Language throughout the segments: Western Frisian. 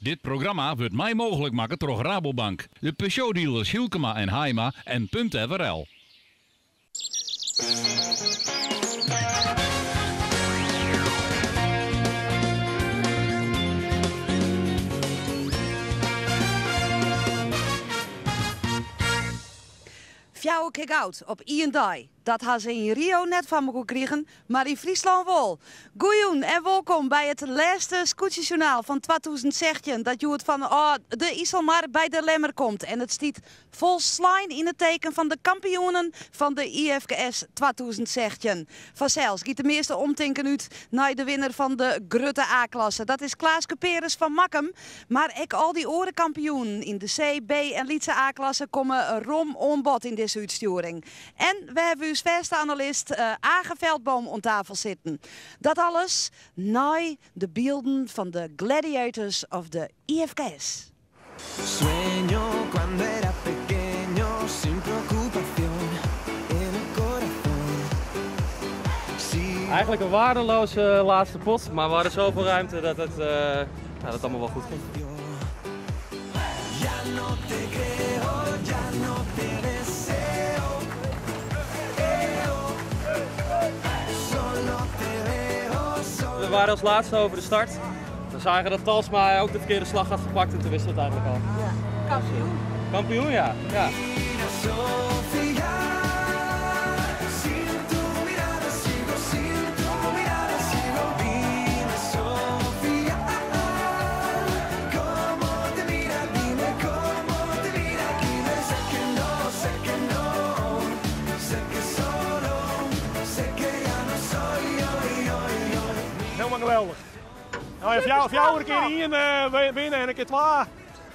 Dit programma wurdt mei mooglik makke troch Rabobank, de Peugeot-dealers Hylkema en Haima en Punt FRL. Fjouwer kear goud op ien dei. Dat ha se yn Rio net foar mekoar krigen, mar yn Fryslân wol. Goejûn en wolkom by it lêste Skûtsjesjoernaal fan 2016 dat hjoed fanôf de Iselmar by de Lemmer komt. En it stiet folslein yn it teken fan de kampioenen fan de IFKS 2016. Fansels giet de measte omtinken út nei de winner fan de grutte A-klasse. Dat is Klaas Kuperus fan Makkum. Mar ek al dy oare kampioenen yn de C, B en lytse A-klasse komme rom oan bod yn dizze útstjoering. En we hawwe ús fêste analist Age Veldboom oan tafel sitten. Dat alles nei de bylden fan de Gladiators of de IFKS. Sueño cuando era pequeño sin preocupación en el corazón. Eigenlijk een waardeloze laatste pot, maar we hadden zoveel ruimte dat het, uh, nou, dat het allemaal wel goed ging. Ya no te creo, ya no te deseo. Eo. Solo te veo, solo We waren als laatste over de start. We zagen dat Talsma ook de verkeerde slag had gepakt en toen wisten we het eigenlijk al. Ja, kampioen. Kampioen, ja. ja. Mira, Sofía. Sin tu mirada sigo, sin tu mirada sigo. Dime, Sofía. Cómo te mira, dime cómo te mira. Dime, sé que no, sé que no. Sé que solo, sé que ya no soy yo, yo, yo. Helemaal geweldig. Nou, ja, fjouwer kear ien uh, binnen en in kear twa.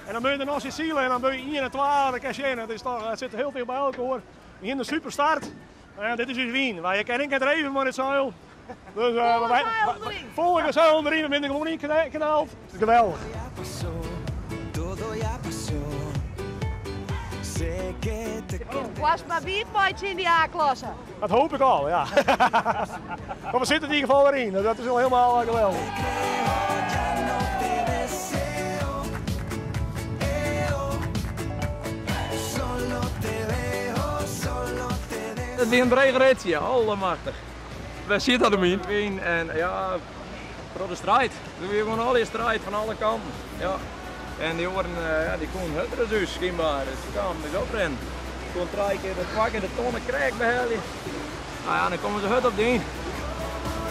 En dan moet je er noch silen en dan ben je ien en twa. Dan kan je zien, het, is toch, het zit heel veel bij elkaar. We een super start. En dit is dus wyn. Wij kennen het even maar het zeil. Dus uh, wij, volle zeil erin, we zijn gewoon in kanaal. Het is geweldig. Ya pasó, todo ya pasó. Sé que te Was mar wiet meitsje yn dy A-klasse. Dat hoop ik al, ja. Maar we zitten in ieder geval erin. Dat is al helemaal geweldig. creo, ya no te deseo. Eo. Solo te veo, solo te deseo. It wie in dreech ritsje, allemachtig. Wêr sit dat him yn? Wyn en ja, troch de striid. Der wie gewoan allegear striid fan alle kanten. Ja. En dy oaren ja, dy koenen hurder as ús skynber. Dus dy kamen ús oprinnen. Koenen trije kear, twa kear de tonne krekt behelje. No ja, dan komme se hurd op de yn.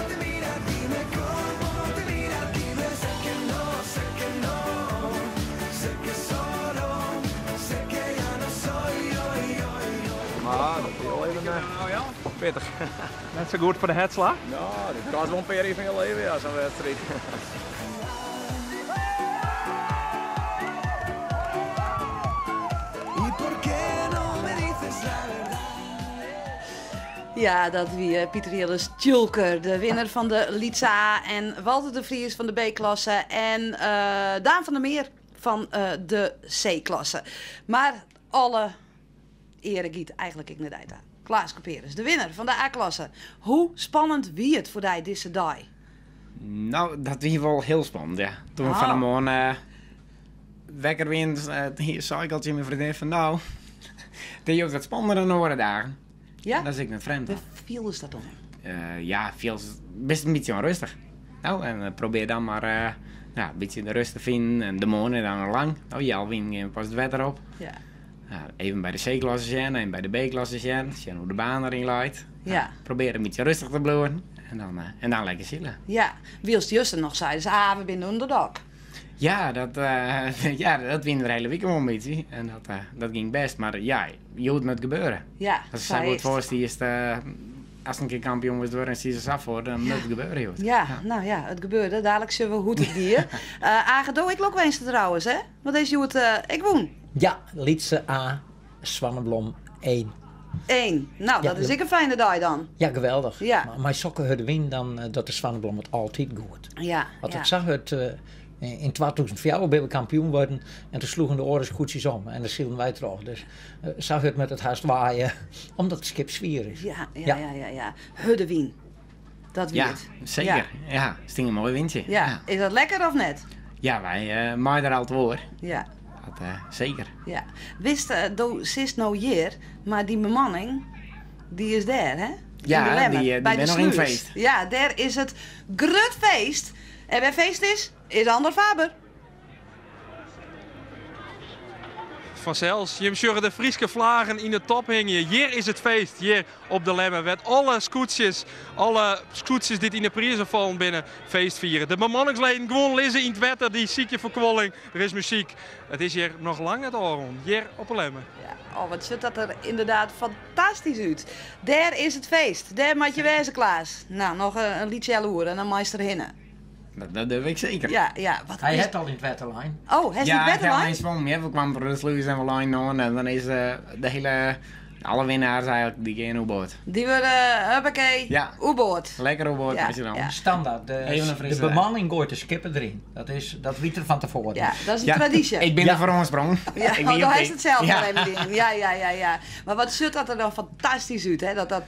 Te mira, dime cómo te mira, dime sé que no, sé que no, sé que solo, sé que ya no soy yo, yo, yo. Mar dat wie wol even pittich. Net sa goed foar de hertslach? No, dit kost wol in pear jier fan je leven, ja, sa'n wedstriid. Y por qué no me dices la verdad? Ja, dat wie Pieter Jilles Tjulker, de winner fan de Lytse A. En Walter de Vries fan de B-klasse. En uh, Daan van der Meer fan uh, de C-klasse. Mar alle eare giet eigentlik ek nei dy ta. Klaas Kuperus, de winner fan de A-klasse. Hoe spannend wie it foar dy dizze dei? No, dat wie wol hiel spannend, ja. Toen we Oh. fan 'e moarn uh, wekker wienen, uh, sei ik al tsjin myn freondin fan no, dit is wat spannender dan oare dagen. Ja? Dat is ek net frjemd. Hoe fieldest dat dan? Uh, ja, fielst bist in bytsje ûnrêstich. No, en uh, probearje dan mar uh, ja, in bytsje de rêst te finen. En de moarn is dan noch lang. No, healwei gean we pas it wetter op. Ja. Ja, even by de C-klasse sjen en by de B-klasse sjen. Sjen hoe't de baan deryn leit. Ja. Probearje in bytsje rêstich te bliuwen. En dan, uh, en dan lekker sile. Ja, wylst juster noch seidest, ah, we binne underdog. Ja, dat, uh, ja, dat wiene we de hiele wike wol in bytsje. En dat, uh, dat gyng bêst. Mar ja, hjoed moat gebeure. Ja, As sa sa goed is it. foar stiest, uh, as in kear kampioen wurdst en stiest der sa foar, dan moat it gebeure hjoed. Ja, no ja, it gebeurde. Daliks sjogge we hoe't it gie. Uh, Age, do ek lokwinske trouwens, hè? Want is hjoed uh, ek wûn. Ja, Lytse A, Swanneblom 1. 1. No, dat is ek in fijne dei dan. Ja, geweldich. Ja. Mar mei sokke hurde wyn, dan eh, docht de Swanneblom it altyd goed. Ja, Want ja. it sa hurd, eh, yn 2004 binne we kampioen wurden en toen sloegen de oare skûtsjes om en dan sylden wy troch. Dus eh, sa hurd moat it hast waaie, omdat it skip swier is. Ja, ja, ja, ja, ja. Hurde wyn. Dat wie Ja, it. seker. Ja, ja stie in moai wyntsje. Ja. Is dat lekker of net? Ja, wy meie der altyd oer. Ja. Dat seker. Ja. Witst, do sitst no hjir, mar dyn bemanning, dy is dêr, hè? Ja, Yn de Lemmer, dy by de binne noch yn slûs. feest. Ja, dêr is it grut feest. En wêr feest is, is Andor Faber. Fansels, jim sjogge de Fryske flagen yn de top hingje. Hjir is it feest, hjir op de Lemmer, wêr't alle skûtsjes, alle skûtsjes dy't yn de prizen fallen binne, feest fiere. De bemanningsleden gewoan lizze yn it wetter, dy sykje ferkuolling, der is muzyk. It is hjir noch lang net ôfrûn, hjir op de Lemmer. Ja, oh, wat sjocht dat der ynderdaad fantastysk út. Dêr is it feest, dêr moat je wêze, Klaas. Nou, noch in lyts healoere en dan meist derhinne. Dat durf ik seker. Ja, ja. Wat Hy is... hat al yn it wetter lein. Oh, hast yn Ja, it ik wetter ha lein? lein swommen. Ja, we kwamen foar de slûs en we leinen oan en dan is de hiele, alle winnaars eigentlik, dy gean oerboard. Dy wurde, huppakee, Ja. oerboard. Lekker oerboard, Ja, is het dan. ja. Standaard. Even een De frisse bemanning gooit de skipper erin. Dat, is, dat weet er van tevoren. Ja, dat is in Ja, tradysje. Ik bin Ja. der foar oansprongen. Ja, Ik oh, wie dan op is het zelf Ja. nog even ding. Ja, ja, ja, ja. Maar wat ziet dat er dan fantastisch uit, hè? Dat dat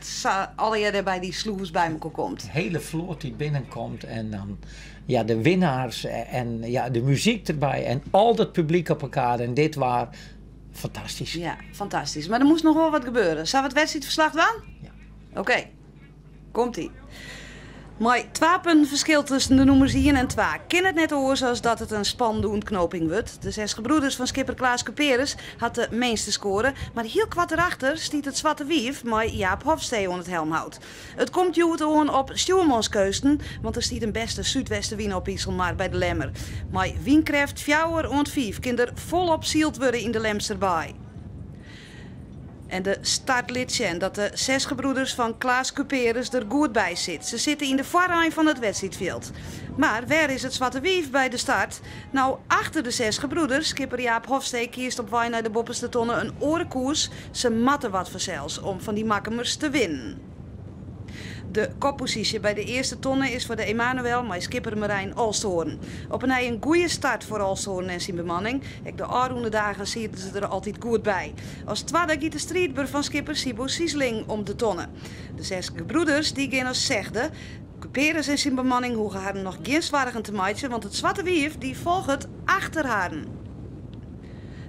alle bij die sloes bij elkaar komt. De hele vloot die binnenkomt en dan ja, de winnaars en ja, de muziek erbij en al dat publiek op elkaar. En dit was fantastisch. Ja, fantastisch. Maar er moest nog wel wat gebeuren. Zal we het wedstrijdverslag doen? Ja. Oké, komt-ie. Maar 2 punten verschil tussen de nummers 1 en 2. Kin het net oor zoals dat het een spannende ontknoping wordt. De zes gebroeders van skipper Klaas Cuperus had de minste score. Maar heel kwart erachter stiet het Zwarte Wief met Jaap Hofstee onder het helmhout. Het komt hjoed oan op stuurmanskeuzten, want er stiet een beste Zuidwestenwien op Iselmar bij de Lemmer. Maar wienkreft fjouwer ont 5 kinder volop zield worden in de Lemsterbaai. En de start liet zien dat de zes gebroeders van Klaas Cuperus er goed bij zit. Ze zitten in de voorrij van het wedstrijdveld. Maar waar is het Zwarte Wief bij de start? Nou, achter de zes gebroeders, skipper Jaap Hofstee kiest op wij naar de boppenste tonnen een orenkoers. Ze matten wat vanzelfs om van die makkemers te winnen. De koppositie bij de eerste tonnen is voor de Emanuel, maar skipper Marijn Olsthoorn. Op een een goede start voor Olsthoorn en zijn bemanning. Ook de afgelopen dagen zitten ze er altijd goed bij. Als tweede giet de streetbur van skipper Sibo Siesling om de tonnen. De zes gebroeders die gaan als zegde. Cuperus en zijn bemanning hoeven haar nog geen zwargen te maken, want het Zwarte Wief die volgt het achter haar.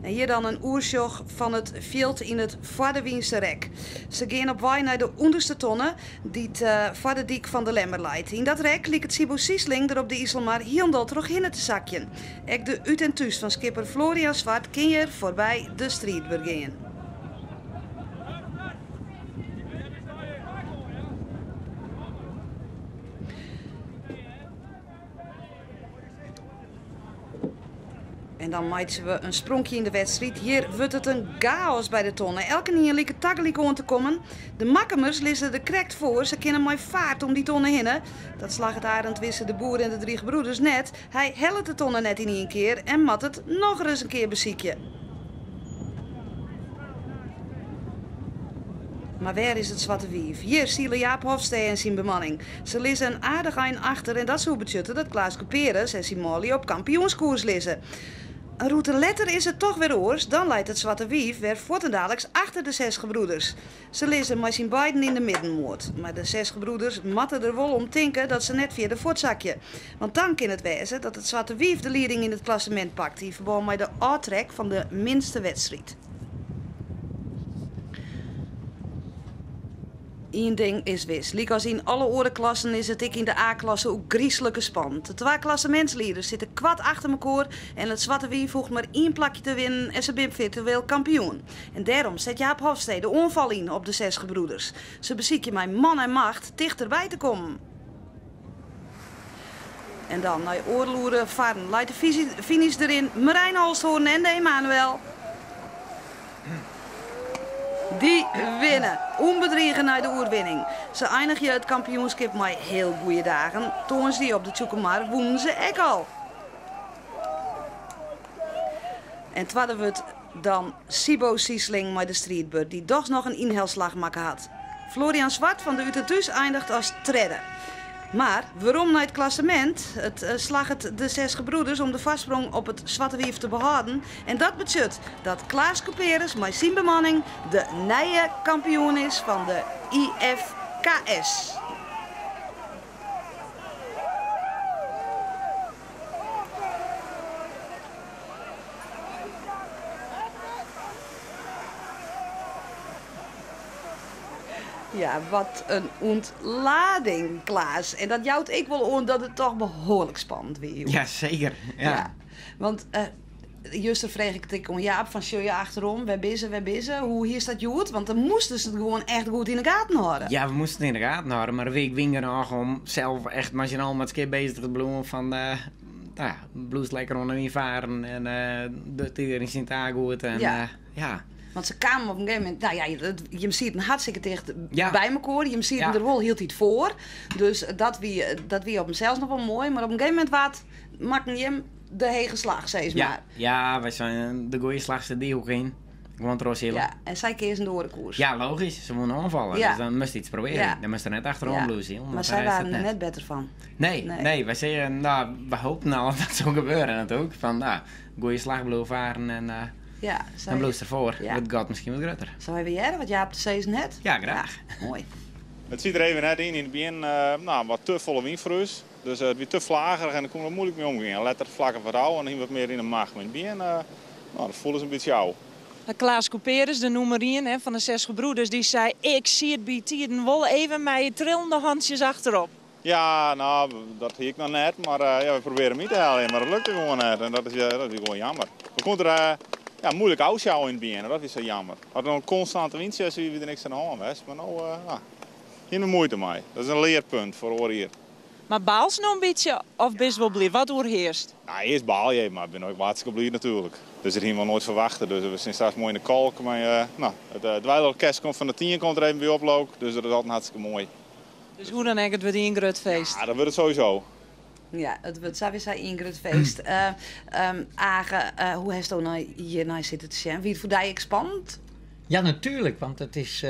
En hier dan een oersjoch van het veld in het Vaderwiense rek. Ze gaan op waai naar de onderste tonnen die het Vaderdiek van de Lemmer leidt. In dat rek liep het Sibo Siesling er op de Iselmar hielendal terug in het zakje. Ek de uit en thuis van skipper Florian Zwart kun je voorbij de streetburg gaan. En dan maken we een spronkje in de wedstrijd. Hier wordt het een chaos bij de tonnen. Elke keer liep het tagelijk aan te komen. De makkemers liggen er correct voor. Ze kunnen mooi vaart om die tonnen heen. Dat slag het Arend wissen de boer en de drie gebroeders net. Hij helpt de tonnen net in één keer en mat het nog eens een keer beziekje. Maar waar is het Zwarte Wief? Hier zielen Jaap Hofstee en zijn bemanning. Ze liggen een aardig eind achter en dat zou betutten dat Klaas Cuperus en Simoli op kampioenskoers liggen. Een route letter is het toch weer oors, dan leidt het Zwarte Wief weer voortendadelijks achter de zes gebroeders. Ze liggen maar zijn beiden in de middenmoord. Maar de zes gebroeders matten er wel om tinken dat ze net via de voortzakje. Want dan kan het wezen dat het Zwarte Wief de leiding in het klassement pakt, die verband met de A-trek van de minste wedstrijd. Eén ding is wis. Liek in alle orenklassen is het ik in de A-klasse ook griezelijke spannend. De twee klassementsleiders zitten kwart achter elkaar en het Zwarte Wief hoeft maar één plakje te winnen en ze zijn virtueel kampioen. En daarom zet Jaap Hofstee de onval in op de zes gebroeders. Ze bezieken mijn man en macht dichterbij te komen. En dan naar oorloeren varen, leidt de finish erin Marijn Olsthoorn en de Emanuel. Die winnen. Onbedriegen naar de oerwinning. Ze eindigen het kampioenschap met heel goede dagen. Toen ze die op de Tjoekemar wonnen ze ook al. En tweede wordt dan Sibo Siesling met de streetbird, die toch nog een inhaalslag maken had. Florian Zwart van de Utertus eindigt als tredde. Maar waarom naar het klassement? Het slag het de zes gebroeders om de vastsprong op het Zwarte Wief te behouden. En dat betekent dat Klaas Cuperus met zijn bemanning de nieuwe kampioen is van de IFKS. Ja, wat in ûntlading, Klaas. En dat jout ek wol oan dat it toch behoarlik spannend wie. Ja, seker. Ja. Want juster frege ik it ek oan Jaap fan sjoch je achterom, wêr binne se, wêr binne se? Hoe hiest dat hjoed? Want dan moasten se it gewoan echt goed yn de gaten hâlde. Ja, we moasten it yn de gaten hâlde, mar der wie ek wyn genôch om sels echt mei syn allen mei it skip beuzich te bliuwen fan, nou ja, bliuwst lekker oan de wyn faren en docht iedereen syn taak goed en ja. Want se kamen op in gegeven momint, nou ja, jim sieten hartstikke ticht by mekoar, jim sieten der wol hieltyd foar. Dus dat wie op himsels noch wol moai, mar op in gegeven momint waard, makken jim de hege slach, sis mar. Ja, wy seinen de goeie slach sit dy hoeke yn. Gewoan trochsile. Ja, en sy keazen de oare koers. Ja, logysk. Se woene oanfalle, dus dan moast iets probearje. Dan moast der net achteroan bliuwe silen, Mar want sy dan rêdst waarden it der net. net better fan. Nee, Nee. nee, wy seinen, nou, we hoopten al dat dat soe gebeuren natuerlik. Fan, nou, goeie slach bliuwe faren en Ja, sy dan bliuwst derfoar. Ja. Wurdt it gat miskien wat grutter. Sille we even hearre wat Jaap te sizzen hat? Ja, graach. Ja, moai. It siet der even net yn. Yn it begjin, nou, wat te folle wyn foar ús. Dus it wie te flagerich en dêr koene we muoilik mei omgean. Letter flakke wat ôf en hiene we wat mear yn de macht. Mar yn it begjin, nou, dat foel ús in bytsje ôf. Klaas Couperus, de nûmer ien hè, fan de Zes Gebroeders, dy sei: Ik siet bytiden wol even mei trillende hantsjes achterop. Ja, nou, dat hie ik noch net, mar ja, we probearren him yn te heljen, mar dat lukte gewoan net en dat wie gewoan jammer. We koene der ja, muoilik ôfsjouwe yn it begjin en dat wie sa jammer. As der no in konstante wyn siet, wie der niks oan de hân west, mar no, nou, hiene we muoite mei. Dat is in learpunt foar oar jier. Mar baalst no in bytsje of bist wol bliid? Wat oerhearst? Nou, earst baal je even, mar ik bin no ek hartstikke bliid natuerlik. Dus dat hiene we noait ferwachte. Dus we stean straks moai yn de kolk. Mar, nou, it dweilorkest komt fan de Tynje komt der even by oplook. Dus dat is altyd hartstikke moai. Dus hoe dan ek, it wurdt ien grut feest. Ja, dat wurdt it sowieso. Ja, it wurdt sawiesa ien grut feest. Age, hoe hasto nei hjirnei sitten te sjen? Wie it foar dy ek spannend? Ja, natuerlik, want it is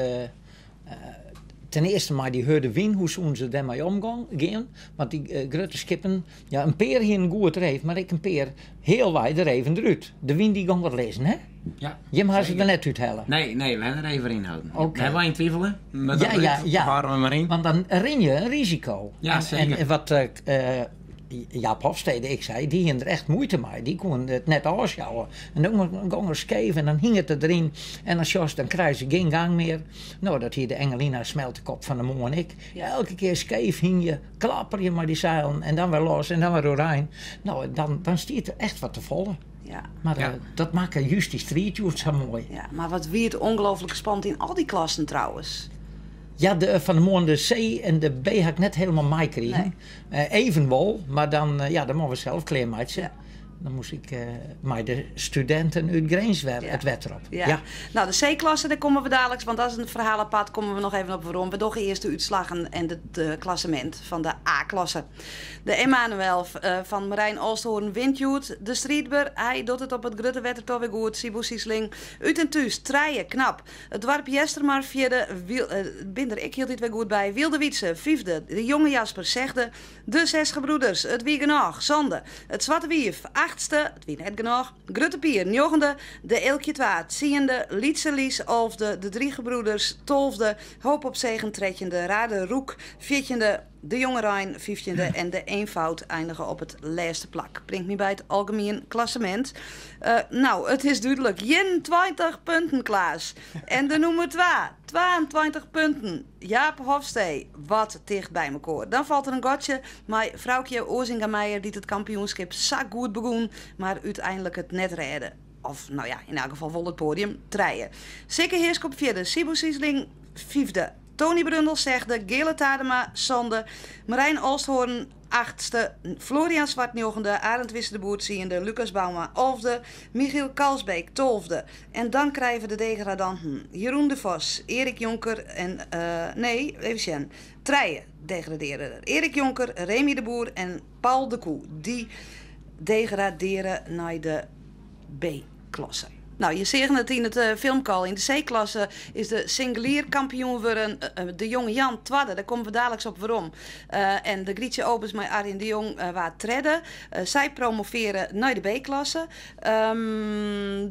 ten earste mei dy hurde wyn, hoe soene se dêrmei omgean? Want dy grutte skippen, ja, in pear hienen goed reefd, mar ek in pear healwei de reven derút. De wyn dy gong wat lizzen, hè? Ja, Jim ha se zeker. der net úthelle? Nee, nee, we ha der even ynholden. Oké. Dêr wy yn twivelen, mar Ja, dat ja, rit ja. hâlden we mar yn. Want dan rin je in risiko. Ja, En zeker. wat Jaap Hofstede ek sei, dy hienen der echt muoite mei. Dy koenen it net ôfsjouwe. En dan gong er skeef en dan hing it deryn. En dan sjochst, dan krije se gjin gang mear. No, dat hie de Engelina Smeltekop fan 'e moarn ek. Elke kear skeef hing je, klapperje mei dy seilen en dan wer los en dan wer oerein. No, dan stiet der echt wat te folle. Mar dat makke just dy striid hjoed sa moai. Ja, mar wat wie it ongelooflik spannend yn al dy klassen trouwens. Ja, de, fan 'e moarn de C en de B ha ik net hielendal meikrigen. Even wol, mar dan, ja, dan moatte we sels klearmeitsje. Dan moast ik mei de studinten út Grins wer it wetter op. Ja. Nou, de C-klasse, dêr komme we daliks, want dat is in ferhaal apart, komme we noch even op werom. We dogge earst de útslaggen en it klassemint fan de A-klasse. De Emanuel fan Marijn Olsthoorn wint hjoed. De Striidber, hy docht it op it grutte wetter toch wer goed. Siebo Siesling út en thús, trije, knap. It doarp Eastermar fjirde, bin der ek hieltyd wer goed by. Wylde Wietse, fyfde, de Jonge Jasper, sechde, de Zes Gebroeders, it wie genôch, sânde, it Swarte Wief, achtste, it wie net genôch, Grutte Pier, njoggende, de Eelkje twa, tsiende, Lytse Lies, alfde, de Drie Gebroeders, tolfde, Hoop op Zegen, trettjinde, Rade Roek, fjirtjinde, De Jongerein, fyftjinde en de Eenvoud einige op it lêste plak. Bringt my by it algemien klassemint. No, it is dúdlik. 21 punten, Klaas. En de nûmer 2, 22 punten. Jaap Hofstee, wat ticht by mekoar. Dan falt der in gatsje mei Froukje Oazinga-Meijer dy't it kampioenskip sa goed begûn, mar úteinlik it net rêde. Of, no ja, yn elk gefal wol it poadium. Trije. Sikke Heerskop fjirde, Siebo Siesling fyfde. Tony Brundel sechde, Geale Tadema sânde, Marijn Olsthoorn achtste, Florian Zwart njoggende, Arend Wisse de Boer tsiende, Lucas Bouma alfde, Michiel Kalsbeek tolfde. En dan krije we de degradanten Jeroen de Vos, Erik Jonker en, nee, even sjen, trije degradearre der. Erik Jonker, Remy de Boer en Paul de Koe. Dy degradearre nei de B-klasse. No, je seagen it yn it filmke al. Yn de C-klasse is de singelier kampioen wurden de Jonge Jan twadde. Dêr komme we daliks op werom. En de Grietje Obers mei Arjen de Jong waard tredde. Sy promovearre nei de B-klasse.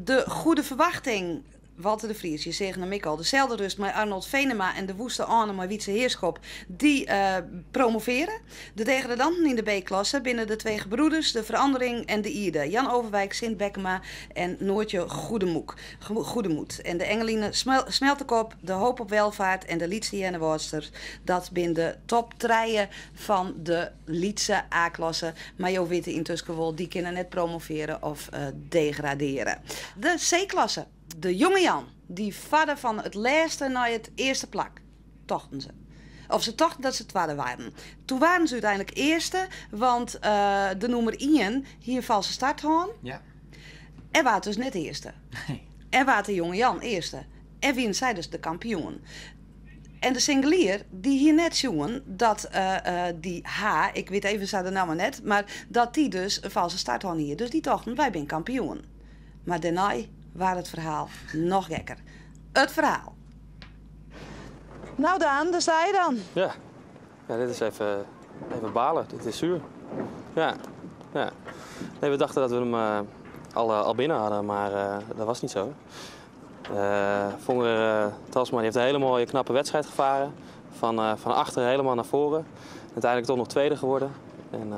De Goede Verwachting. Walter de Vries, je seagen him ek al, deselde rust mei Arnold Venema en de Woeste Ane mei Wietse Heerschop, dy promoveare. De degradanten yn de B-klasse binne de Twee Gebroeders, De Verandering en De Ierde, Jan Overwijk, Sint Bekkema en Noortje Goedemoek, Goedemoed. En de Engeline Smeltekop, De Hoop op Welvaart en de Lytse Earnewâldsters, dat binne de top trije fan de lytse A-klasse. Mar jo witte yntusken wol, dy kinne net promoveare of degradeare. De C-klasse, de Jonge Jan, dy farde fan it lêste nei it earste plak, tochten se. Of se tochten dat se twadde waarden. Toen waarden se úteinlik earste, want de nûmer ien hie in false start hân. En waard dus net earste. En waard de Jonge Jan earste. En wienen sy dus de kampioen. En de singelier dy hie net sjoen dat dy H, ik wit even sa de namme net, mar dat dy dus in false start hân hie. Dus dy tochten, wy binne kampioen. Mar dêrnei waard it ferhaal noch gekker. It ferhaal. Nou Daan, dêr sta je dan. Ja, ja dit is even, even balen. Dit is zuur. Ja, ja. Nee, we dachten dat we hem al binnen hadden, maar dat was niet zo. Fonger Talsma die heeft een hele mooie knappe wedstrijd gevaren. Van achter helemaal naar voren. Uiteindelijk toch nog tweede geworden. En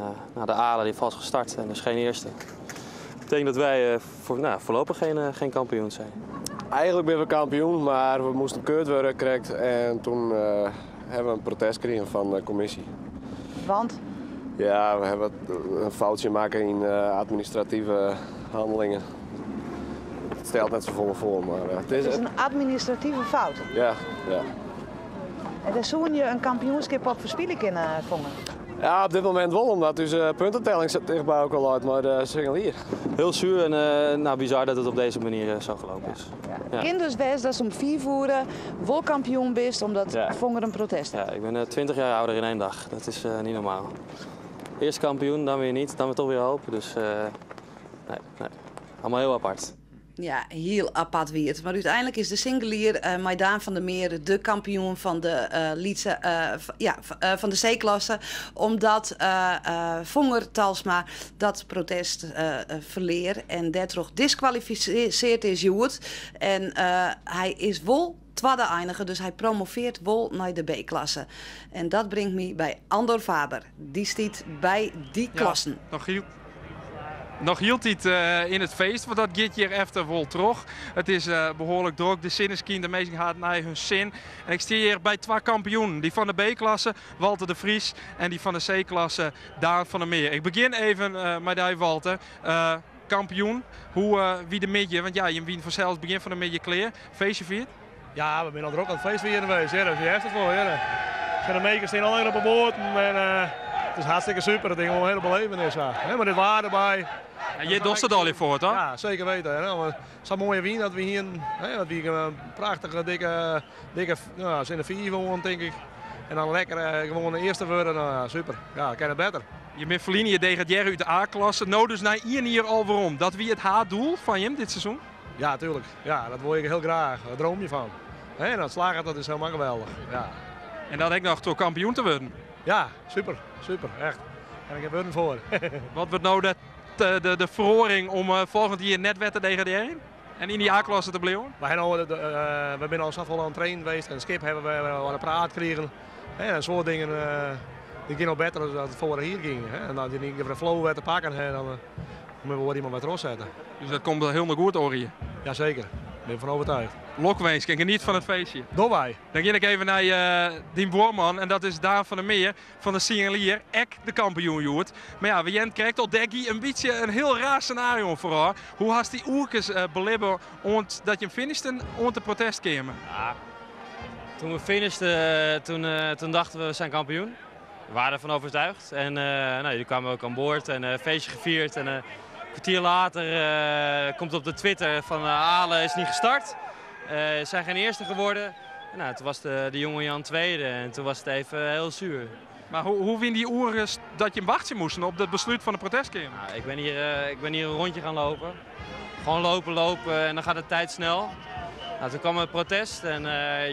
de Ale die vals gestart en dus geen eerste. Dat betekent dat wij voorlopig geen kampioen zijn. Eigenlijk ben we kampioen, maar we moesten keurd worden correct. En toen hebben we een protest gekregen van de commissie. Want? Ja, we hebben een foutje maken in administratieve handelingen. Het stelt net zo voor, maar het is Het is een administratieve fout? Ja, ja. En daar zoen je een kampioenschap op verspillen kunnen, Fonger? Ja, op dit moment wel, omdat onze puntentelling zit dicht bij elkaar uit, maar de singelier. Heel zuur en bizar dat het op deze manier zo gelopen is. Ja. Kinderswest, dat is om 4 voeren, wel kampioen bist, omdat Fonger een protest heeft. Ja, ik ben 20 jaar ouder in 1 dag. Dat is niet normaal. Eerst kampioen, dan weer niet, dan weer toch weer hoop. Dus nee, nee. Allemaal heel apart. Ja, heel apart wie het. Maar uiteindelijk is de singelier Maidaan van der Meer de kampioen van de Lietse ja, van de C-klasse. Omdat Fonger Talsma dat protest verleer en daardoor disqualificeerd is Joert. En hij is wel tweede eindiger, dus hij promoveert wel naar de B-klasse. En dat brengt me bij Andor Faber. Die stiet bij die klassen. Nog heel Nog hield hij het in het feest, want dat gaat hier even wel terug. Het is behoorlijk druk. De zin is kind, de meesten gaat naar hun zin. En ik sta hier bij twee kampioenen. Die van de B-klasse, Walter de Vries, en die van de C-klasse, Daan van der Meer. Ik begin even met die Walter. Kampioen, hoe wie de midje? Want je wint vanzelfs het begin van de midje kleer. Feestje viert? Ja, we zijn al druk aan het feest vieren geweest. Ja, dat is juist het voor. Ja. De makers staan alleen op de boord en het is hartstikke super. Het is gewoon een hele belevenis. Ja. Hè, maar dit waren erbij. En je dost het al in voor, toch? Ja, zeker weten. Hè. Maar zo'n mooie wien dat we hier, hè, dat we een prachtige, dikke, dikke, nou, zin de 4 wonen, denk ik. En dan lekker gewoon de eerste worden. Nou, ja, super. Ja, kan het beter. Je bent verliezen, je degradeert uit de A-klasse. Nou, dus naar 1 jaar al waarom. Dat wie het haatdoel van hem dit seizoen? Ja, tuurlijk. Ja, dat wil ik heel graag. Daar droom je van. Hè, en dat slagen, dat is helemaal geweldig. Ja. En dat ik nog door kampioen te worden. Ja, super. Super, echt. En ik heb er voor. Wat wordt nou de verhoring om volgend jaar net weer te degraderen? En in die A-klasse te blijven? We zijn al, de, de we zijn al zoveel aan het trainen geweest en skip hebben we al een praat gekregen. Hè, en soort dingen die gingen al beter dan dat het vorig jaar ging. Hè. En dat je niet even de flow werd te pakken, hè, dan moeten we iemand wat erop zetten. Dus dat komt wel heel goed over hier? Jazeker, ik ben ervan overtuigd. Lokwens, ik geniet van het feestje. Door wij. Dan ga ik even naar die boorman en dat is Daan van der Meer van de Singelier, ek de kampioen Joert. Maar ja, wie krijgt al Deggy een beetje een heel raar scenario voor haar. Hoe hast die oerkes belibben ont dat je hem finishte ont de protest kwamen? Ja, toen we finishten toen dachten we, we zijn kampioen. We waren ervan overtuigd en jullie kwamen ook aan boord en feestje gevierd. En een kwartier later komt op de Twitter van Ale is niet gestart. Zijn geen eerste geworden. En, toen was de jonge Jan tweede en toen was het even heel zuur. Maar hoe win die oren dat je hem wachten moest op het besluit van de protestkamer? Nou, ik ben hier een rondje gaan lopen. Gewoon lopen, lopen en dan gaat de tijd snel. Toen kwam het protest en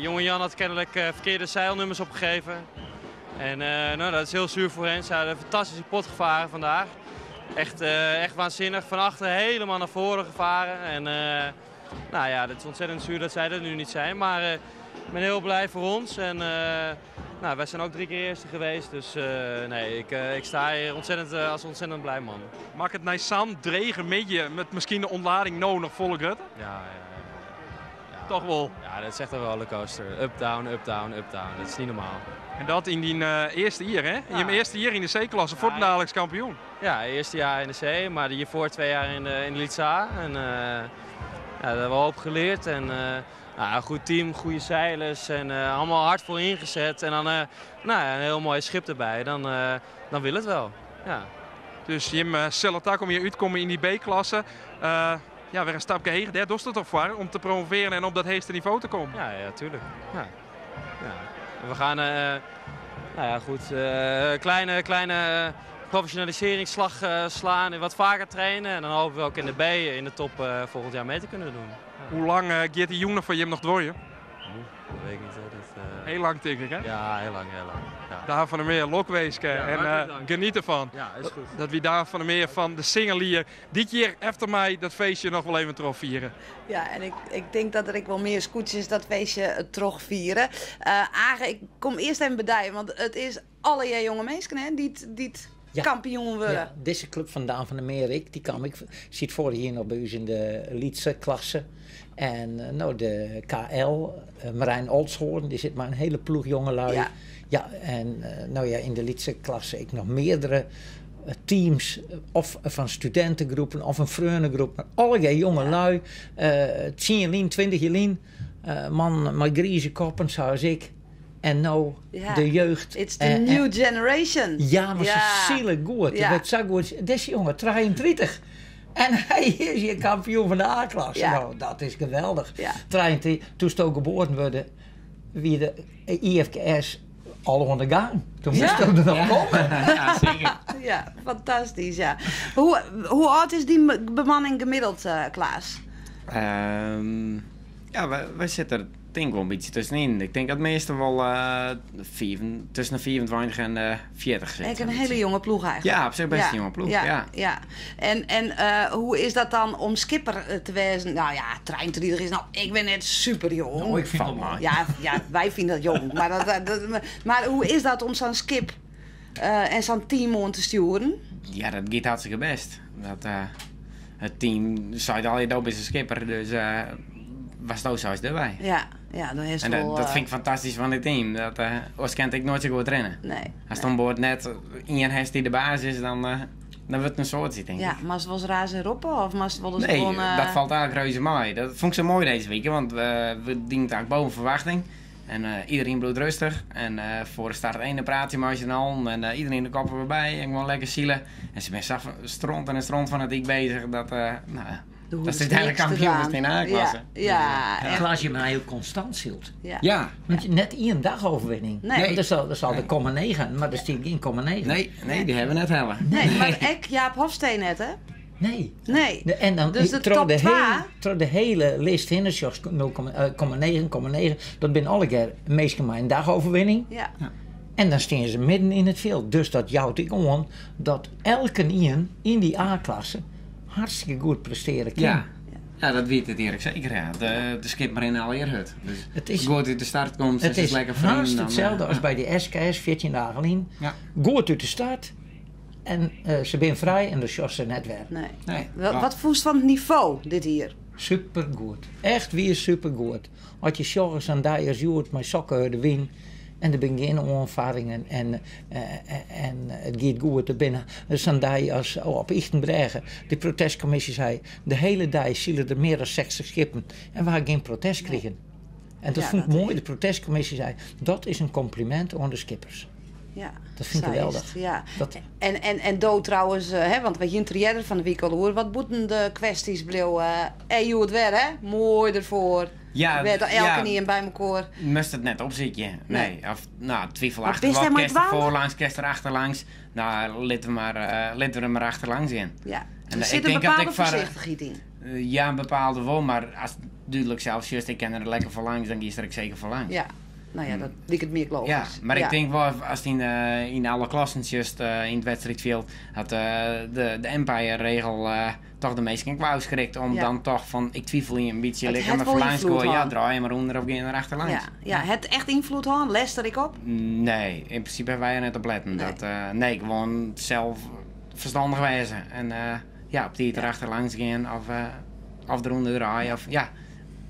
jonge Jan had kennelijk verkeerde zeilnummers opgegeven. En dat is heel zuur voor hen. Ze hadden een fantastische pot gevaren vandaag. Echt waanzinnig. Van achter helemaal naar voren gevaren. En Nou ja, het is ontzettend zuur dat zij er nu niet zijn. Maar ik ben heel blij voor ons. En nou, wij zijn ook drie keer eerste geweest. Dus nee, ik sta hier ontzettend, als ontzettend blij man. Makket it nei sa'n drege middei mei miskien de ûntlading no noch folle grutter? Ja. Toch wol? Ja, dat is echt een rollercoaster. Up, down, up, down, up, down. Dat is niet normaal. En dat yn dyn earste jier, hè? Yn je earste jier yn de C-klasse, fuortendaliks kampioen. Ja, eerste jaar in de C, maar hiervoor 2 jaar in de Lytse A. En ja, daar hebben we hoop geleerd. En nou, een goed team, goede zeilers en allemaal hard voor ingezet. En dan nou, ja, een heel mooi schip erbij. Dan wil het wel. Ja. Dus jim sille takom jier útkomme yn dy B-klasse. Ja, wer in stapke heger. Dêr dochst it toch foar om te promovearjen en op dat heechste nivo te kommen? Ja, tuurlijk. Ja. En we gaan, nou ja, goed, kleine professionaliseringsslag slaan en wat vaker trainen. En dan hopen we ook in de B in de top volgend jaar mee te kunnen doen. Hoe lang giet dy jûn foar jim noch duorje? Dat weet ik niet. Hè. Dat, Heel lang, denk ik, hè? Ja, heel lang, heel lang. Ja. Daan van der Meer, lokwinske Ja, en hartelijk dank. geniet ervan. Ja, is goed. Dat wie Daan van der Meer fan de Singelier dit jier efter my dat feestje noch wol even trochfiere. Ja, en ik denk dat der ek wol mear skûtsjes dat feestje trochfiere. Age, ik kom earst even by dy, want it is allegear jonge minsken hè, dy't kampioen wurde. Ja, dizze klup fan Daan van der Meer, ik, dy kaam, ik siet foarich jier noch by ús yn de lytse klasse. En no, de KL, Marijn Oldshoorn, dy sit mei in hiele ploech jongelju. Ja, en no ja, yn de lytse klasse ek noch meardere teams, of fan studintegroepen of in freonegroep. Mar allegear jongelju, 10 lyn, 20 jier lyn, man mei grize koppen sa as ik. En no de jeugd. It's the new generation. Ja, mar se sile goed. It wurdt sa goed. Dizze jonge, 33. En hy is hjir kampioen fan de A-klasse. No, dat is geweldich. 33, doe'tsto geboren wurden, wie de IFKS al oan de gong. Doe moast er noch komme. Ja, seker. Ja, fantastysk, ja. Hoe âld is dy bemanning gemiddeld, Klaas? Ja, wy sitte der tink ik wol in bytsje tuskenyn. Ik tink dat meastal wol tusken de 25 en 40 sit. Ek in hiele jonge ploech eigentlik. Ja, op sich bêst in jonge ploech, ja. En hoe is dat dan om skipper te wêzen? No ja, 33 is no, ik bin net super jong. No, ik fyn it moai. Ja, wy fine dat jong. Maar hoe is dat om sa'n skip en sa'n team oan te stjoeren? Ja, dat giet hartstikke bêst. Dat, it team seit al, do bist de skipper, dus watsto seist dogge wy. Ja, dan is En het dat, wol, dat fyn ik fantastysk fan it team. Dat, oars kin ik noait sa goed rinne. Nee. Ast oan board net ien hast dy't de baas is, dan wurdt it in soadsje, tink Ja, ik. moatst wolris raze en roppe of moatst wolris Nee, gewoan... dat falt eigentlik reuze mei. Dat fûn ik sa moai dizze wike, want we dienen it eigentlik boppe ferwachting. En iderien bliuwt rêstich. En foar de start even in praatsje mei syn allen. En iderien de koppen wer by en gewoan lekker sile. En se binne sa stront en stront fanatyk beuzich dat, no, De dat is úteinlik niks te kampioen dwaan. yn de A-klasse. Ja. Klaas, je bent heel constant zilt. Want net één dagoverwinning. Nee. Dat zal de komma 9, maar er staat geen komma 9. Nee, die hebben we net hebben. Nee, mar ek Jaap Hofstee net, hè? Nee. Nee. En dan Dus de tro top de 2. Hele, de hele list hinne, zoals 0,9, dat binne allegear meastal mar in dagoverwinning. En dan steane se midden yn it fjild. Dus dat jout ek oan dat elkenien yn dy A-klasse hartstikke goed prestearje kin. Ja, dat wit it earlik seker. Ja. De skip mar yn allegear hurd. Dus Het is, goed út de start komt, het is is lekker foaryn, haast dan, itselde as by de SKS 14 dagen lyn. Goed út de start. En se binne frij en dan sjochst se net wer. Nee. Nee. Wat fûnst fan it nivo dit jier? Supergoed. Echt wier supergoed. As je sjocht sa'n dei as hjoed mei sokke hurde wyn en der binne gjin oanfarringen en it giet goed. Der binne sa'n dei as oh, op Ychtenbrêge. De protestkommisje sei, de hiele dei sile der mear dan 60 skippen en we ha gjin protest krigen. En dat fûn ik moai. De protestkommisje sei, dat is in kompliment oan de skippers. Dat fyn ik Sa is geweldich. it, ja. Dat, En do trouwens, hè, want we hiene it earder fan 'e wike al oer, wat bûten de kwestjes bleau. En hjoed wer, hè? Moai derfoar. Ja, Wer elkenien by elkoar. Moatst it net opsykje. Nee. Of, no, twivelachtig. Mar bist Wat dêr mei kinst er dwaande? foarlangs, kinst der achterlangs. No, litte we der mar achterlangs yn. En En der ik sit in tink dat bepaalde ik foar- foarsichtichheid yn. Ja, in bepaalde wol, mar ast dúdlik sels sjochst, ik kin der lekker foarlangs, dan giest der ek seker foarlangs. Nou ja, dat liket my ek logysk. Ja, mar ik tink wol, ast yn, yn alle klassen sjochst yn it wedstriidfjild, hat de, de umpire-regel toch de minsken ek wol ôfskrikt om dan toch fan ik twivelje in bytsje, It lit hat mar wol foarlangs ynfloed goaie, ja, hân. draai mar ûnder of gean der achterlangs. Ja, ja, hat it echt ynfloed hân? Lêst der ek op? Nee, yn prinsipe hawwe wy der net op letten. Nee. Dat, nee, gewoan sels ferstannich wêze en ja, op tiid der achterlangs gean of, of derûnder draaie of ja,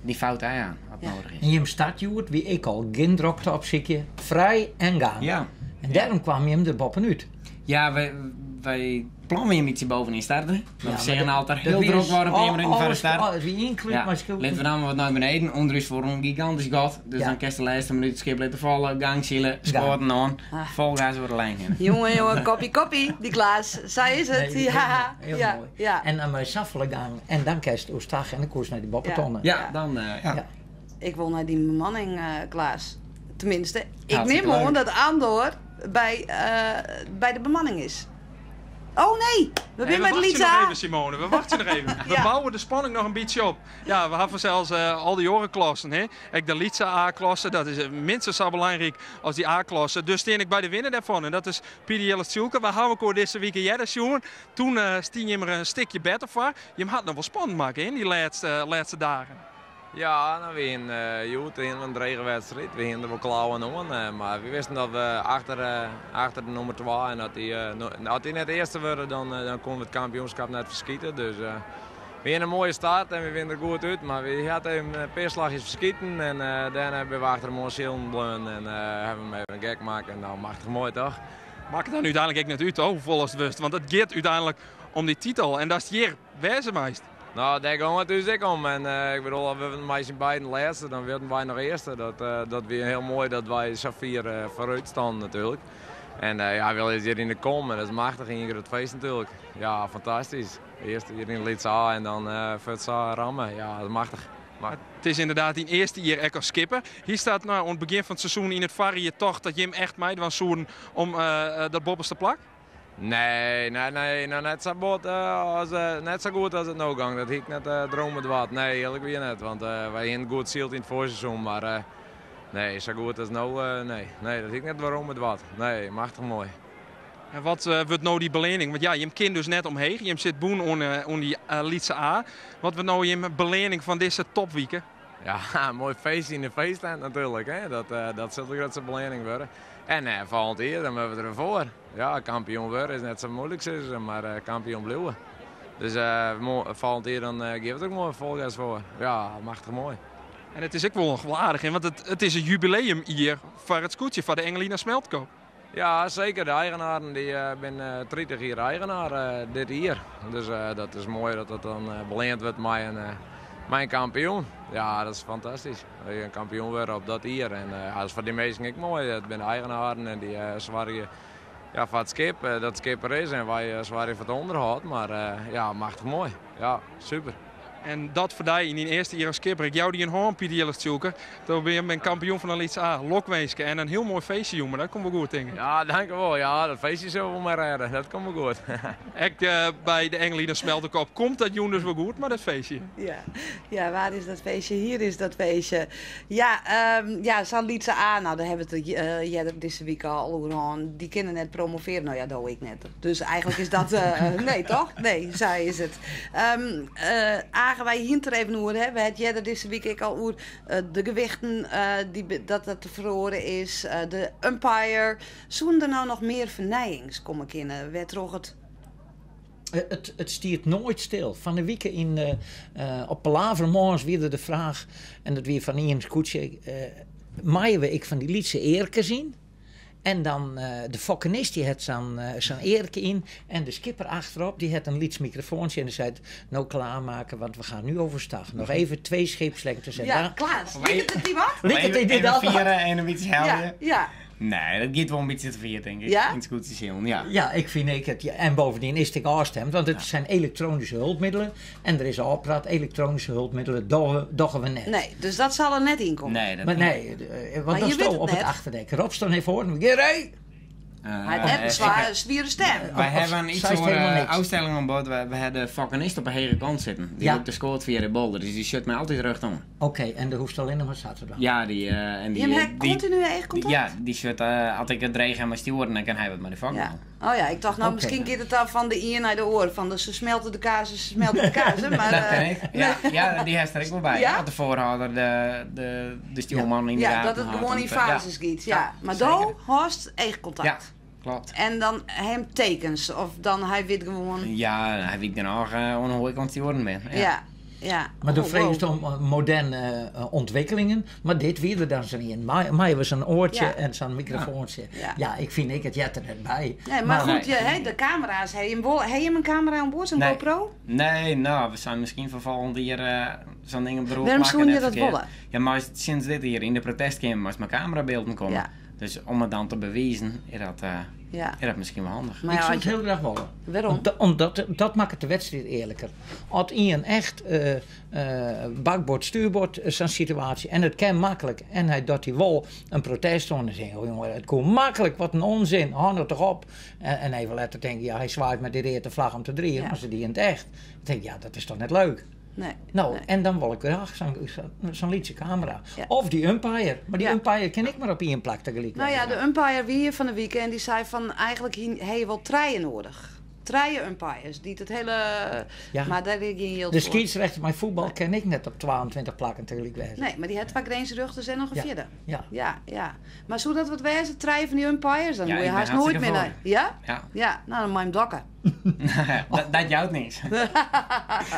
dy fout jaan as nedich is. En jim start hjoed wie ek al gjin drokte opsykje, frij en gang. Ja. En dêrom kwam jim der boppenút. Ja, wy, wy plan wie in bytsje bovenyn starten. Maar Ja, we maar seagen altyd dat hiel wie drok dus worden op 10 minuten foar de alles- start. alles wie ynklúd Ja. mei skylpen. Litte we dan wat nei beneden. Under ús foar in gigantysk gat. Dus Ja. dan kinst de lêste minút it skip litte falle, gang sile, skoaten oan, fol gas oer de lijn hinne. Jonge, jonge, koppie, koppie, die Klaas. Sa is it. Nee, heel ja, mooi, heel ja, mooi. ja. En dan mei safolle gang. En dan kinst oerstag en dan koest nei de boppetonne. Ja, dan, ja. Ik wol nei dy bemanning, Klaas. Tenminste, ik Hartstikke nim oan leuk. dat Andor by, by de bemanning is. Oh nee, we Nee, binne we mei wachtsje Lisa. nog even, Simone. We wachtsje noch even. We bouwe de spanning noch in bytsje op. Ja, we hawwe fansels al dy oare klassen. Hè? Ek de lytse A-klasse, dat is minstens sa belangryk as dy A-klasse. Dus stean ik by de winner dêrfan en dat is Pieter Jilles Tjoelker. We hawwe elkoar dizze wike earder sjoen. Toen stie jim der in stikje better foar. Jim hat noch wol spannend makke yn dy lêste, lêste dagen. Ja, no, we hiene hjoed hiene we in drege wedstriid. We hiene der wol klauwen oan, mar we wisten dat we achter, achter de nûmer twa en as dy, as dy net earste wurde, dan, dan koene we it kampioenskip net ferskite. Dus we hiene in moaie start en we wiene der goed út, mar we hiene even in pear slachjes ferskiten en dêrnei binne we achter him oan silen bleaun en hawwe we him even gek makke. En no, machtich moai toch? Makket dan úteinlik ek net út hoefolle ast wurdst, want it giet úteinlik om dy titel en datst hjir wêze meist. No, dêr gong it ús ek om. En ik bedoel, as we mei syn beiden lêste, dan wurden wy noch earste. Dat, dat wie hiel moai dat wy sa fier foarút standen natuerlik. En ja, wy lizze hjir yn de kom en dat is machtich, ien grut feest natuerlik. Ja, fantastysk. Earst hjir yn de Lytse A en dan fuort sa ramme. Ja, dat is machtich. It is ynderdaad dyn earste jier ek as skipper. Hiest dat no oan it begjin fan it seizoen yn it foarjier tocht dat jim echt meidwaan soenen om dat boppeste plak? Nee, nee, nee, no net sa bot as, net sa goed as it no gong. Dat hie ik net drome doard. Nee, earlik wier net. Want wy hiene goed syld yn it foarseizoen, mar nee, sa goed as no, nee. Nee, dat hie ik net drome doard. Nee, machtich moai. En wat wurdt no dy beleanning? Want ja, jim kin dus net omheech. Jim sit bûn oan dy lytse A. Wat wurdt no jim beleanning fan dizze topwike? Ja, in moai feestje yn de feesttent natuerlik. Hè? Dat, dat sil de grutste beleanning wurde. En folgjend jier dan moatte we der wer foar. Ja, kampioen wurde is net sa muoilik sizze se, mar kampioen bliuwe. Dus folgjend jier dan gean we der ek moai fol gas foar. Ja, machtich moai. En it is ek wol noch wol aardich, hè? Want it is in jubileumjier foar it skûtsje, foar de Engelina Smeltkop. Ja, seker. De eigenaren dy binne 30 jier eigenaar dit jier. Dus dat is moai dat dat dan beleand wurdt mei in, mei in kampioen. Ja, dat is fantastysk. Dat je in kampioen wurde op dat jier. En ja, dat is foar dy minsken ek moai. Dat binne de eigenaren en dy soargje ja, foar it skip, dat it skip der is. En wy soargje foar it ûnderhâld. Mar ja, machtich moai. Ja, super. En dat foar dy yn dyn earste jier as skipper. Ik jou dy in hân, Pieter Jilles Tjoelker. Do bist kampioen fan de Lytse A. Lokwinske en in hiel moai feestje jûn, mar dat komt wol goed, tink ik. Ja, dankjewol. Ja, dat feestje sille we wol mei rêde. Dat komt wol goed. Ek by de Engelina Smeltekop komt dat jûn dus wol goed, mar dat feestje. Ja, ja, waar is dat feestje? Hier is dat feestje. Ja, ja, sa'n Lytse A, no, dêr hawwe we it earder dizze wike al oer hân. Dy kinne net promovearje. No ja, do ek net. Dus eigentlik is dat. Nee, toch? Nee, sa is it. Age, wy hiene it der even oer. Hè? We ha it earder dizze wike ek al oer de gewichten, dy, dat dat feroare is. De umpire. Soene der no noch mear fernijings komme kinne wêrtroch it. It stiet noait stil. Fan 'e wike yn, op Palavermoarns wie der de fraach, en dat wie fan ien skûtsje, meie we ek fan dy lytse earkes yn? En dan de fokkenist dy hat sa'n sa'n earke yn en de skipper achterop dy hat in lyts mikrofoantsje en dy seit, no klaarmaken, want we gaan nu overstag. Noch even twee scheepslengtes en Ja, dan... Klaas, liket it dy wat? Liket it dy Even dat wat? fiere en in bytsje helje. Ja, ja. Nee, dat giet wol in bytsje te fier, tink ik. Ja? Yn it skûtsjesilen, ja. Ja, ik fyn ek it. Ja, en bovendien is it ek ôfstimd, want it zijn elektronische hulpmiddelen en der is ôfpraat, elektronische hulpmiddelen dogge, dogge we net. Nee, dus dat sil der net yn komme. Nee, dat Maar nee, want Maar dan je wit sto it op it net. achterdek. Ropst dan even foar, Gerry! Hy hat net in sware, swiere stem. Wy hawwe in iets oare ôfstelling oan board. Wy hawwe de fokkenist op 'e hege kant sitten. Dy lûkt de skoat fia de bolder, dus dy sjocht my altyd rjochtoan. Oké, en do hoechst allinnich mar sa te dwaan. Ja, dy en dy. Jim ha kontinu eachkontakt? Ja, dy sjocht as ik it dreech ha mei stjoeren, dan kin hy wat mei de fok dwaan. Oh ja, ik tocht no miskien giet it dan fan de ien nei de oar, fan de se smelte de kazen, se smelte de kazen, mar. Dat kin ek, ja, ja, dy hast der ek wol by. Ja? As de foarhâlder de, de stjoerman yn de Ja, gaten dat it hâldt, gewoan yn dan, ja. fazes giet, ja. Mar do hâldst eachkontakt. Ja, klopt. En dan him tekens, of dan hy wit gewoan. Ja, hy wit genôch oan hoe ik oan it stjoeren bin. Ja, ja. ja. Mar do Oh, fregest wow. om moderne ûntwikkelingen, mar dit wie der dan sa'n ien. Mei we sa'n oartsje Ja. en sa'n mikrofoantsje. Ja. Ja, ik fyn ek, it heart der net by. Nee, mar goed, je, hè, de kamera's, ha jim wol, ha jim in kamera oan board, sa'n Nee. GoPro? Nee, no, we seinen miskien foar folgjend jier sa'n ding op de roer Wêrom plakke, soene je net dat ferkeard. wolle? Ja, mar sinds dit jier yn de protestkeamer moatst mei kamerabeelden komme. Ja. Dus om it dan te bewizen, is dat, Ja. is dat miskien wol handich. Maar Ik ja, soe as it hiel graach wolle. Wêrom? Omdat dat makket de wedstriid earliker. As ien echt bakboard, stuurboard, sa'n situaasje, en it kin maklik, en hy docht dy wol in protest oan, dan tink ik, oh jonge, it koe maklik, wat in onzin, hâld no toch op. En even letter tink ik, ja, hy swaait mei dy reade flagge om te drigen, Ja. mar se die it echt. Dan tink ik, ja, dat is toch net leuk. Nee. No, en dan wol ik graach sa'n lytse kamera. Ja. Of dy umpire. Mar dy Ja. umpire kin ek mar op ien plak tegelyk Nou ja, wêze. de umpire wie hjir fan 'e wike en dy sei fan eigenlik ha je wol trije noadich. Trije umpires dy't it hiele. Ja. Mar dêr wie gjin jild De foar. skiedsrechter mei fuotbal kin ek net op 22 plakken tegelyk wêze. Nee, mar dy hat twa grinsrjochters en noch in Ja. fjirde. Ja. Ja, ja. Mar soe dat wat wêze, trije fan dy umpires? Dan Ja, hoech je ik ben haast noait hartstikke mear nei. foar. Ja? Ja. Ja, no dan mei him dokke. Dat jout niks.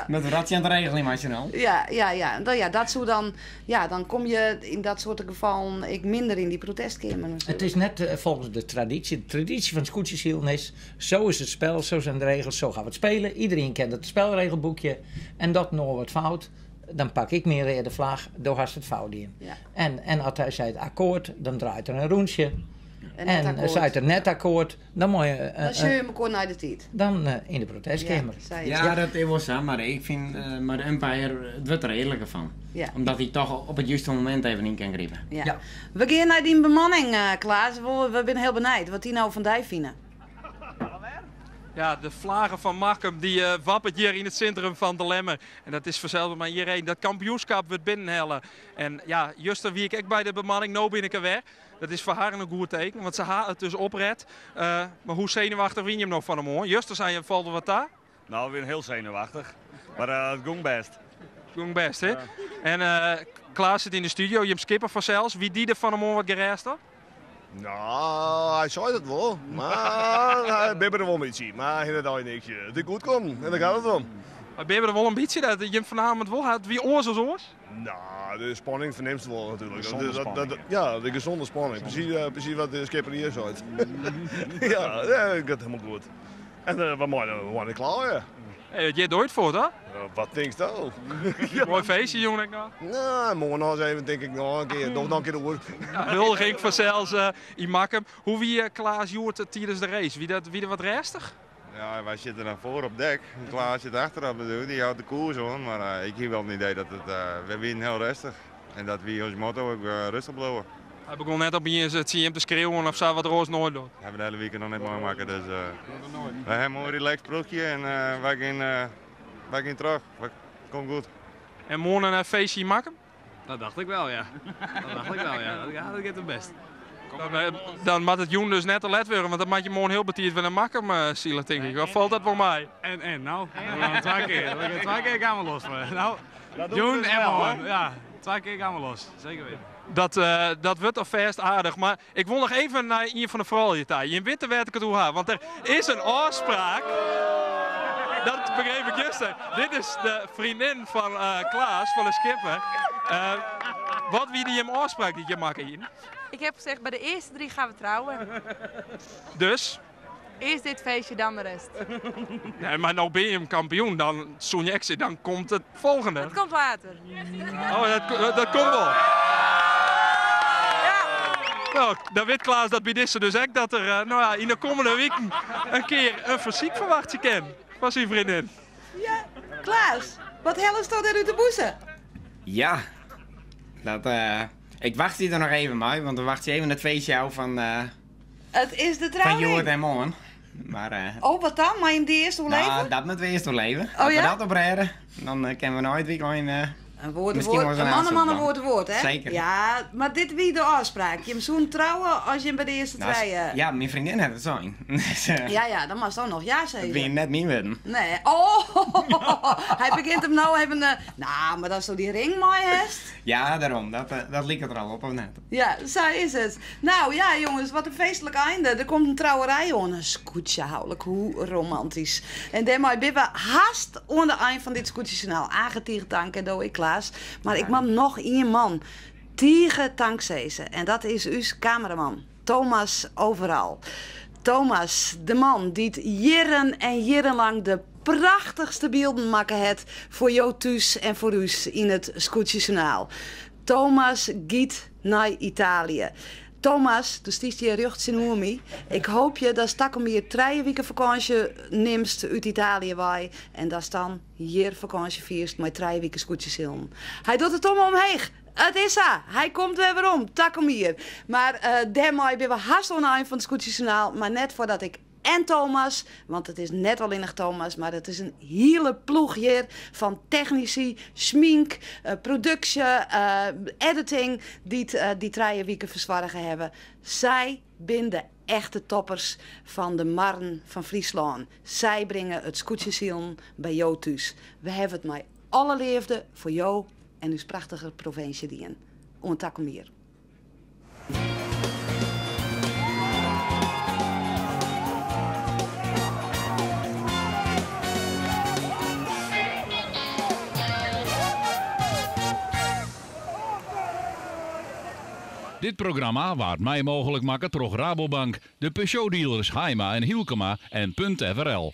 Met wat je aan het regelen, maar je al. Ja, ja, ja. Nou ja, dat soe dan, ja, dan kom je yn dat soarte gefallen ek minder yn dy protestkeamer natuerlik. It is net folgens de traditie. De traditie fan skûtsjesilen is, zo is het spel, zo zijn de regels, zo gaan we het spelen. Iedereen kent het spelregelboekje. En dat noch wat fout, dan pak ik myn reade flagge, do hast it fout dien. Ja. En as hy seit akkoart, dan draait er in rûntsje. En net En akkoart. seit er net akkoart, dan mei je, Dan sjogge je mekoar nei de tiid. dan yn de protestkeamer. Ja, sei it. Ja, dat is wol sa, mar ik fyn mei de umpire, it wurdt der earliker fan. Ja. Omdat hy toch op it juste momint even yn kin gripe. Ja. We gean nei dyn bemanning, Klaas. We binne hiel benijd wat dy no fan dy fine. Ja, de vlaggen van Makkum dy wappert hjir yn it sintrum fan De Lemmer. En dat is fansels mar hjirheen. Dat kampioenskip wurdt binnenhelle. En ja, juster wie ik ek by de bemanning, no bin ik der wer. Dat is foar harren in goed teken, want se ha it dus opret. Mar hoe senuwachtich wiene jim no fan 'e moarn? Juster sei je, falt der wat ta? No, we wiene hiel senuwachtich. Mar it gong bêst. It gong bêst, hè? Ja. En Klaas sit yn de studio, jim skipper fansels. Wie dy der fan 'e moarn wat gerêst op? No, hy sei dat wol, mar hy bibbere wol in bytsje. Mar hy hat niks. It is goed kommen en dêr giet it om. Hy bibbere wol in bytsje, dat jim fernamen it wol. It wie oars as oars? No, de spanning fernimst wol natuerlik. Gezonde spanning, Ja, de gezonde spanning. Presys wat de skipper hjir seit. Ja, ja, it giet hielendal goed. En we meie net kleie. Hey, hjir doar it foar, hè? Wat tinksto? Moai feestje, jûn ek noch? No, moarn noch ris even, tink ik, noch in kear. Doch noch in kear oer. Ja, huldiging fansels yn Makkum. Hoe wie Klaas hjoed tidens de race? Wie der wat rêstich? Ja, wy sitte dan foar op dek. Klaas sit achterop natuerlik, dy hâldt de koers oan. Mar ik hie wol it idee dat it, wy wiene hiel rêstich. En dat wie ús motto, ek rêstich bliuwe. Hy begûn net opiens tsjin jim te skreauwen of sa, wat er oars noait docht. Dat ha we de hiele wike noch net meimakke, dus wy ha in moai relaxed ploechje en wy gean troch. Wy komt goed. En moarn in feestje yn Makkum? Dat dacht ik wel, ja. Dat dacht ik wel, ja. Ja, dat giet it bêst. Dan moat it jûn dus net te let wurde, want dan moat je moarn hiel betiid wer nei Makkum sile, tink ik. Of falt dat wol mei? En, no, we gaan twa kear. We gaan twa kear gaan we los. Maar, no, Dat doen we jûn dus en wel, moarn. hè? Ja, twa kear gaan we los. Seker witten. Dat wurdt alfêst aardich, mar ik wol noch even nei ien fan de froulju ta. Jim witte wêr't ik it oer ha, want der is in ôfspraak. Dat begreep ik juster. Dit is de freondin fan Klaas, fan de skipper. Wat wie dy jim ôfspraak dy't jim makke hiene? Ik heb gezegd, bij de eerste 3 gaan we trouwen. Dus? Eerst dit feestje, dan de rest. Nee, mar no binne jim kampioen, dan soene je ek sizze, dan komt it folgjende. Dat komt later. Oh, dat komt wol. No, dan wit Klaas dat by dizze dus ek dat er yn de kommende wiken in kear in fersyk ferwachtsje kin fan syn freondin. Ja, Klaas, wat hellest do dêr út de bûse? Ja, dat, ik wacht hier noch even mei, want dan wacht je even it feestje ôf fan It is de Fan trouring. hjoed en moarn. Maar, eh, Oh, wat dan? Moatte jim dy earst oerleve? nou, dat moeten we eerst oerleve. Oh, As ja? we dat oprêde, dan eh, kunnen we nei it wykein eh, Een woord, een miskien woord, wol een eens man, een man, een aanzoek woord, een woord, hè? Zeker. Ja, mar dit wie de ôfspraak. Jim soene trouwe as jim by de earste Nou, trije. Ja, myn freondin hat it sein. Dus, eh, Ja, ja, dan moatst do noch ja Dat sizze. wiene net myn wurden. Nee. Oh, hy begjint him no even. eh, nou, mar datsto dy ring mei hast. Ja, dêrom. Dat, eh, dat liket der al op, of net? Ja, sa is it. Nou ja, jonges, wat in feestlik ein. Der komt in trouwerij oan. In skûtsjehoulik, hoe romantysk. En dêrmei binne we hast oan de ein fan dit skûtsjesjoernaal. Age tige tank en do ek, Klaas. Mar ik moat noch ien man tige tank sizze. En dat is ús kameraman, Thomas Overal. Thomas, de man dy't jierren en jierrenlang de prachtichste bylden makke hat foar jo thús en foar ús yn it Skûtsjesjoernaal. Thomas giet nei Italië. Thomas, do stiest hjir rjocht tsjinoer my. Ik hoopje datst takom jier trije wike fakânsje nimst út Italië wei en datst dan hjir fakânsje fierst mei trije wike skûtsjesilen. Hy docht de tomme omheech. It is sa, hy komt wer werom, takom jier. Mar eh, dêrmei binne we hast oan de ein fan it Skûtsjesjoernaal, mar net foardat ik en Thomas, want it is net allinnich Thomas, mar it is in hiele ploech hjir fan technisy, smink, eh, produksje, eh, editing, dy't eh, dy trije wike fersoarge hawwe. Sy binne de echte toppers fan de marren fan Fryslân. Sy bringe it skûtsjesilen by jo thús. We hawwe it mei alle leafde foar jo en ús prachtige provinsje dien. Oant takom jier. Dit programma waard mei mooglik makke troch Rabobank, de Peugeot-dealers Haima en Hylkema en Punt FRL.